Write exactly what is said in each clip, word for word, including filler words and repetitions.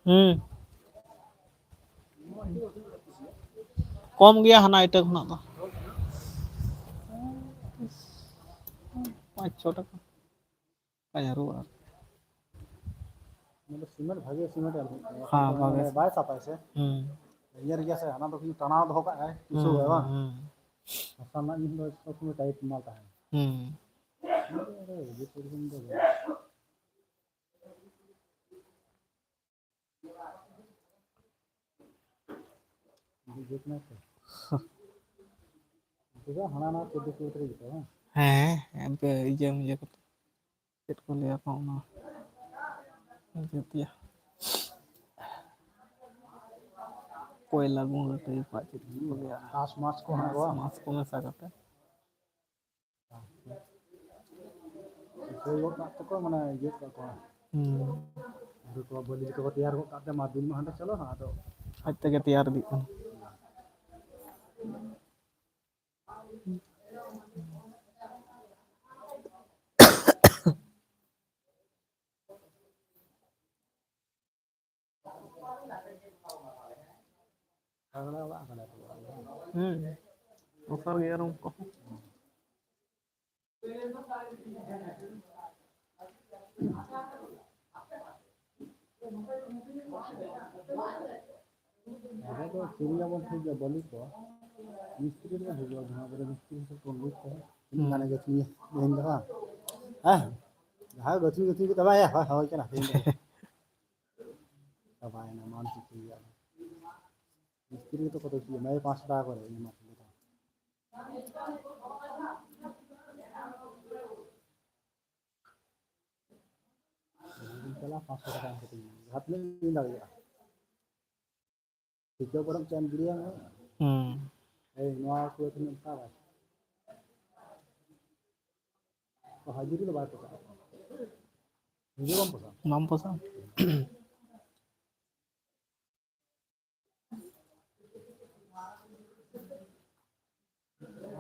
ᱦᱩᱸ᱾ ᱠᱚᱢ ᱜᱮᱭᱟ ᱦᱟᱱᱟ ᱤᱴᱟᱹ ᱠᱷᱚᱱᱟᱜ ᱫᱚ᱾ ᱯᱟᱸᱪ ᱪᱷᱚ ᱴᱟᱠᱟ᱾ ᱚᱱᱟ ᱫᱚ ᱥᱤᱢᱮᱱᱴ, ᱵᱷᱟᱜᱮ ᱥᱤᱢᱮᱱᱴ ᱮᱢ ᱦᱩᱭᱩᱜ ᱛᱟᱢᱟ᱾ ᱦᱮᱸ, ᱵᱟᱠᱷᱟᱱ ᱵᱷᱟᱜᱮ ᱢᱟᱱᱮ ᱥᱤᱢᱮᱱᱴ᱾ ᱵᱟᱭ ᱥᱟᱯᱷᱟᱭ ᱥᱮ᱾ ᱦᱩᱸ᱾ ᱧᱮᱞ ᱜᱮᱭᱟ ᱥᱮ, ᱦᱟᱱᱟ ᱫᱚ ᱠᱤᱱᱛᱩ ᱴᱟᱱᱟᱣ ᱫᱚᱦᱚ ᱠᱟᱜᱼᱟᱭ ᱠᱤᱪᱷᱩ, ᱦᱩᱸ, ᱵᱟᱝ? ᱦᱩᱸ᱾ ᱦᱟᱥᱟ ᱨᱮᱱᱟᱜ ᱡᱤᱱᱤᱥ ᱫᱚ ᱥᱚᱵ ᱥᱚᱢᱚᱭ ᱴᱟᱭᱤᱴ ᱢᱟᱞ ᱛᱟᱦᱮᱱᱟ᱾ ᱦᱩᱸ᱾ ᱟᱫᱚ ᱤᱭᱟᱹ ᱯᱚᱨᱤᱢᱟᱱ ᱫᱚ ᱵᱟᱝ᱾ ᱵᱩᱡᱷᱟᱹᱜ ᱠᱟᱱᱟ ᱛᱚ? ᱩᱱᱠᱩ ᱫᱚ ᱦᱟᱱᱟ ᱱᱟᱣᱟ ᱪᱳᱫᱽᱫᱳ ᱠᱤᱞᱳᱢᱤᱴᱟᱨ ᱜᱮᱛᱚ, ᱵᱟᱝ? ᱦᱮᱸ, ᱦᱟᱱᱛᱮ ᱤᱭᱟᱹ, ᱤᱭᱟᱹ ᱠᱚ, ᱪᱮᱫ ᱠᱚ ᱞᱟᱹᱭᱟ ᱠᱚ ᱚᱱᱟ? ᱪᱮᱫ ᱭᱟ? ᱠᱚᱭᱞᱟ ᱜᱩᱸᱰᱟᱹ ᱴᱟᱭᱤᱯ ᱟᱜ ᱪᱮᱫ ᱠᱚ ᱞᱟᱹᱭᱟ? ᱜᱷᱟᱥ ᱢᱟᱥ ᱠᱚ ᱦᱮᱱᱟᱜ ᱠᱚᱣᱟ᱾ ᱜᱷᱟᱥ ᱢᱟᱥ ᱠᱚ ᱢᱮᱥᱟ ᱠᱟᱛᱮ᱾ ᱤᱭᱟᱹ ᱜᱚᱫ ᱠᱟᱜ ᱛᱮᱠᱚ, ᱢᱟᱱᱮ, ᱤᱭᱟᱹ ᱠᱟᱜ ᱠᱚᱣᱟ᱾ ᱦᱩᱸ᱾ ᱟᱫᱚ ᱠᱚ ᱵᱟᱹᱞᱤ ᱞᱮᱠᱟ ᱠᱚ ᱛᱮᱭᱟᱨ ᱜᱚᱫ ᱠᱟᱜ ᱛᱮ, ᱢᱟ ᱫᱤᱱ ᱢᱟ ᱦᱟᱸᱰᱮ ᱪᱟᱞᱟᱜ, ᱟᱫᱚ ᱟᱡ ᱛᱮᱜᱮ ᱛᱮᱭᱟᱨ ᱤᱫᱤᱜ ᱠᱟᱱᱟ᱾ ᱦᱩᱸ᱾ ᱚᱥᱟᱨ ᱜᱮᱭᱟ ᱨᱩᱢ ᱠᱚ᱾ ᱟᱵᱚ ᱫᱚ ᱠᱤᱨᱤᱧ ᱟᱵᱚᱱ ᱴᱷᱤᱠ ᱜᱮᱭᱟ ᱵᱟᱹᱞᱤ ᱠᱚ, ᱢᱤᱥᱛᱨᱤ ᱫᱚ ᱦᱤᱡᱩᱜᱼᱟ, ᱡᱟᱦᱟᱸ ᱠᱚᱨᱮ ᱢᱤᱥᱛᱨᱤ ᱥᱮ ᱠᱚ ᱞᱩᱠ ᱠᱚ, ᱛᱤᱱᱟᱹᱜ ᱜᱟᱱᱮ ᱜᱟᱹᱛᱷᱱᱤᱭᱟ ᱛᱮᱦᱮᱧ ᱫᱚ, ᱵᱟᱝ? ᱦᱮᱸ? ᱡᱟᱦᱟᱸᱭ ᱜᱟᱹᱛᱷᱱᱤ ᱜᱟᱹᱛᱷᱱᱤ ᱠᱚ ᱪᱟᱵᱟᱭᱟ, ᱦᱳᱭ, ᱦᱳᱭ ᱠᱟᱱᱟ ᱛᱮᱦᱮᱧ ᱫᱚ᱾ ᱪᱟᱵᱟᱭᱮᱱᱟ, ᱢᱟᱱ ᱪᱤᱠᱟᱹᱭᱟ᱾ ᱢᱤᱥᱛᱨᱤ ᱫᱚ ᱠᱚᱛᱚ ᱪᱮᱫ ᱮᱢᱟᱭᱟ, ᱯᱟᱸᱪᱥᱚ ᱴᱟᱠᱟ ᱠᱚ ᱮᱢᱟ ᱠᱚ ᱠᱟᱱᱟ᱾ ᱪᱟᱞᱟᱜ ᱯᱟᱸᱪᱥᱚ ᱴᱟᱠᱟ ᱮᱢ ᱠᱟᱛᱮ ᱡᱟᱦᱟᱸ ᱛᱤᱱᱟᱹᱜ ᱤᱧ ᱫᱟᱲᱮᱭᱟᱜᱼᱟ᱾ ᱴᱷᱤᱠᱟᱹ ᱵᱚᱨᱚᱝ ᱪᱮᱫ ᱮᱢ ᱜᱤᱰᱤᱭᱟ? ᱦᱩᱸ᱾ ᱮᱭ, ᱱᱚᱣᱟ ᱠᱚ ᱛᱤᱱᱟᱹᱜ ᱮᱢ ᱥᱟᱵᱟ? ᱚ, ᱦᱟᱡᱨᱤ ᱫᱚ ᱵᱟᱭ ᱯᱚᱥᱟᱜᱼᱟ᱾ ᱦᱟᱡᱨᱤ ᱵᱟᱢ ᱯᱚᱥᱟᱜᱼᱟ? ᱵᱟᱢ ᱯᱚᱥᱟᱜᱼᱟ?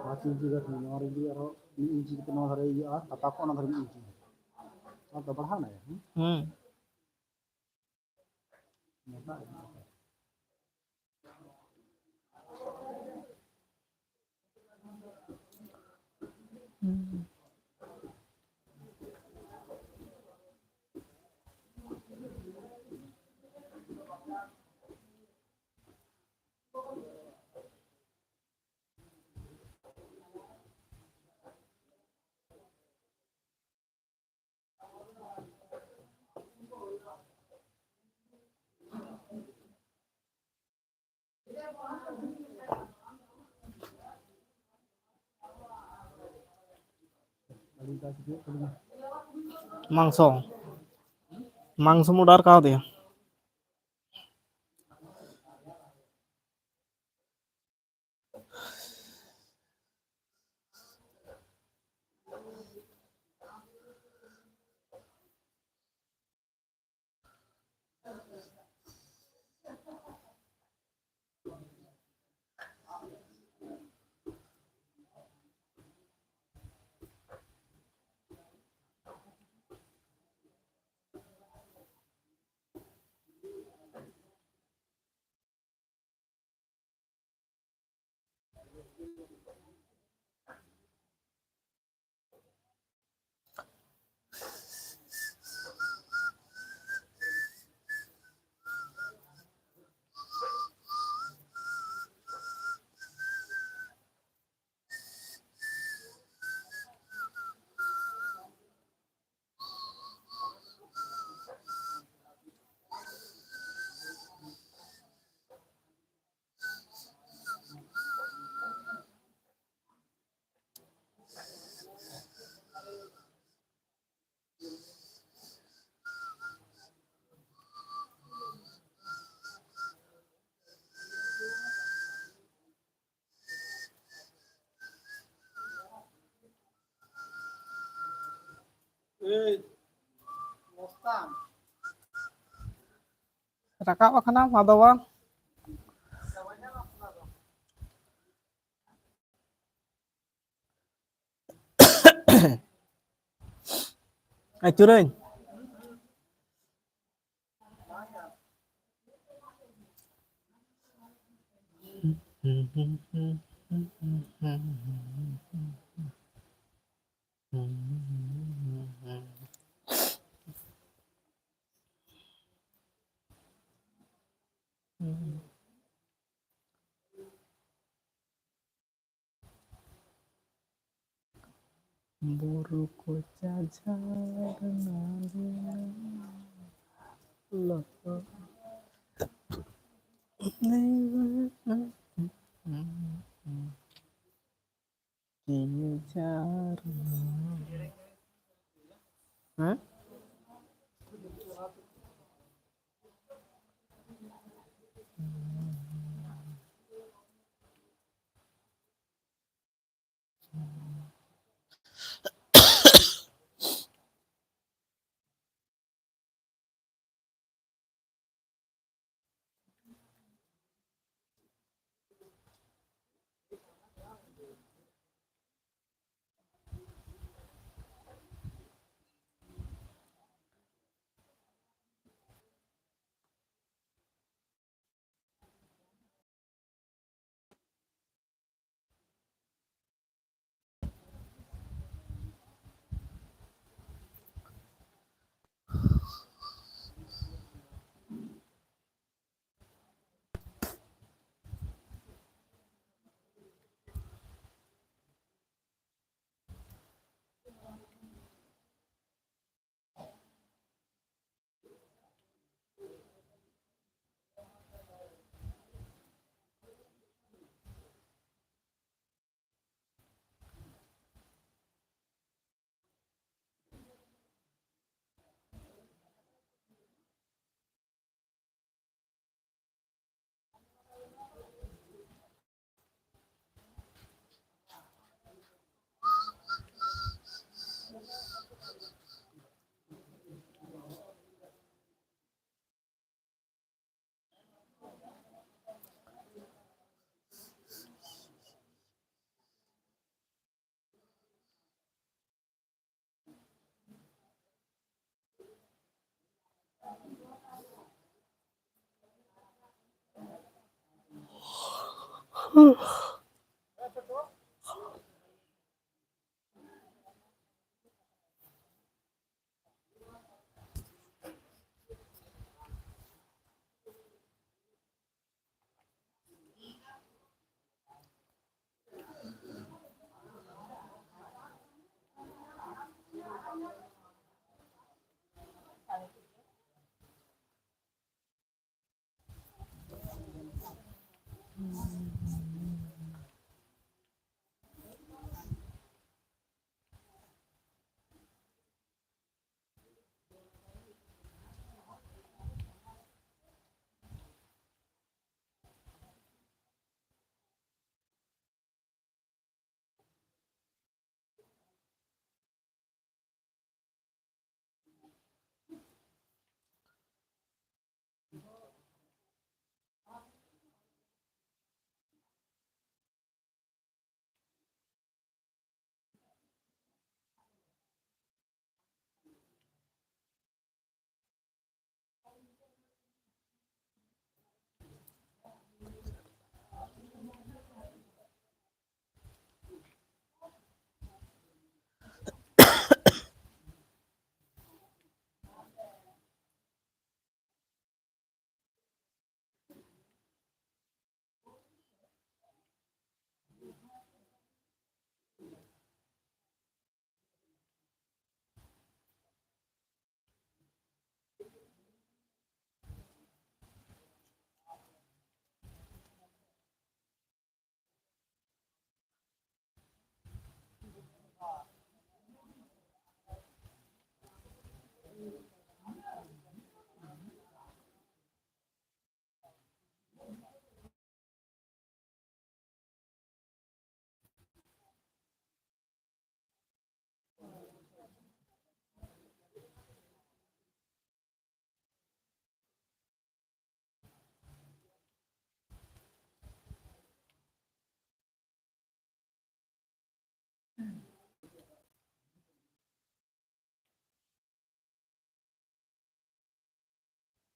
ᱯᱟᱸᱪ ᱤᱧᱪᱤ ᱜᱟᱹᱛᱷᱱᱤ, ᱱᱚᱣᱟ ᱨᱮ ᱡᱩᱫᱤ ᱟᱨᱦᱚᱸ ᱢᱤᱫ ᱤᱧᱪᱤ ᱠᱟᱛᱮ ᱱᱚᱣᱟ ᱫᱷᱟᱨᱮ ᱤᱭᱟᱹᱜᱼᱟ, ᱛᱟᱯᱟ ᱠᱚᱜᱼᱟ, ᱚᱱᱟ ᱫᱷᱟᱨᱮ ᱢᱤᱫ ᱤᱧᱪᱤ᱾ ᱚᱱᱟ ᱫᱚ ᱵᱟᱲᱦᱟᱣ ᱮᱱᱟ, ᱦᱩᱸ? ᱦᱩᱸ᱾ ᱢᱚᱴᱟ ᱤᱫᱤᱜᱼᱟ᱾ ᱦᱩᱸ᱾ ᱢᱟᱝᱥᱚ, ᱢᱟᱝᱥᱚᱢ ᱚᱰᱟᱨ ᱠᱟᱣᱫᱮᱭᱟ᱾ ᱨᱟᱠᱟᱵ ᱟᱠᱟᱱᱟ ᱢᱟᱫᱚᱣᱟ᱾ ᱟᱹᱪᱩᱨᱟᱹᱧ᱾ ᱵᱩᱨᱩ ᱠᱚᱪᱟ ᱡᱷᱟᱨᱱᱟ ᱨᱮᱱᱟᱜ ᱞᱚᱥᱚᱫ᱾ ᱠᱤᱭᱟᱹ ᱡᱷᱟᱨᱱᱟ᱾ ᱦᱮᱸ?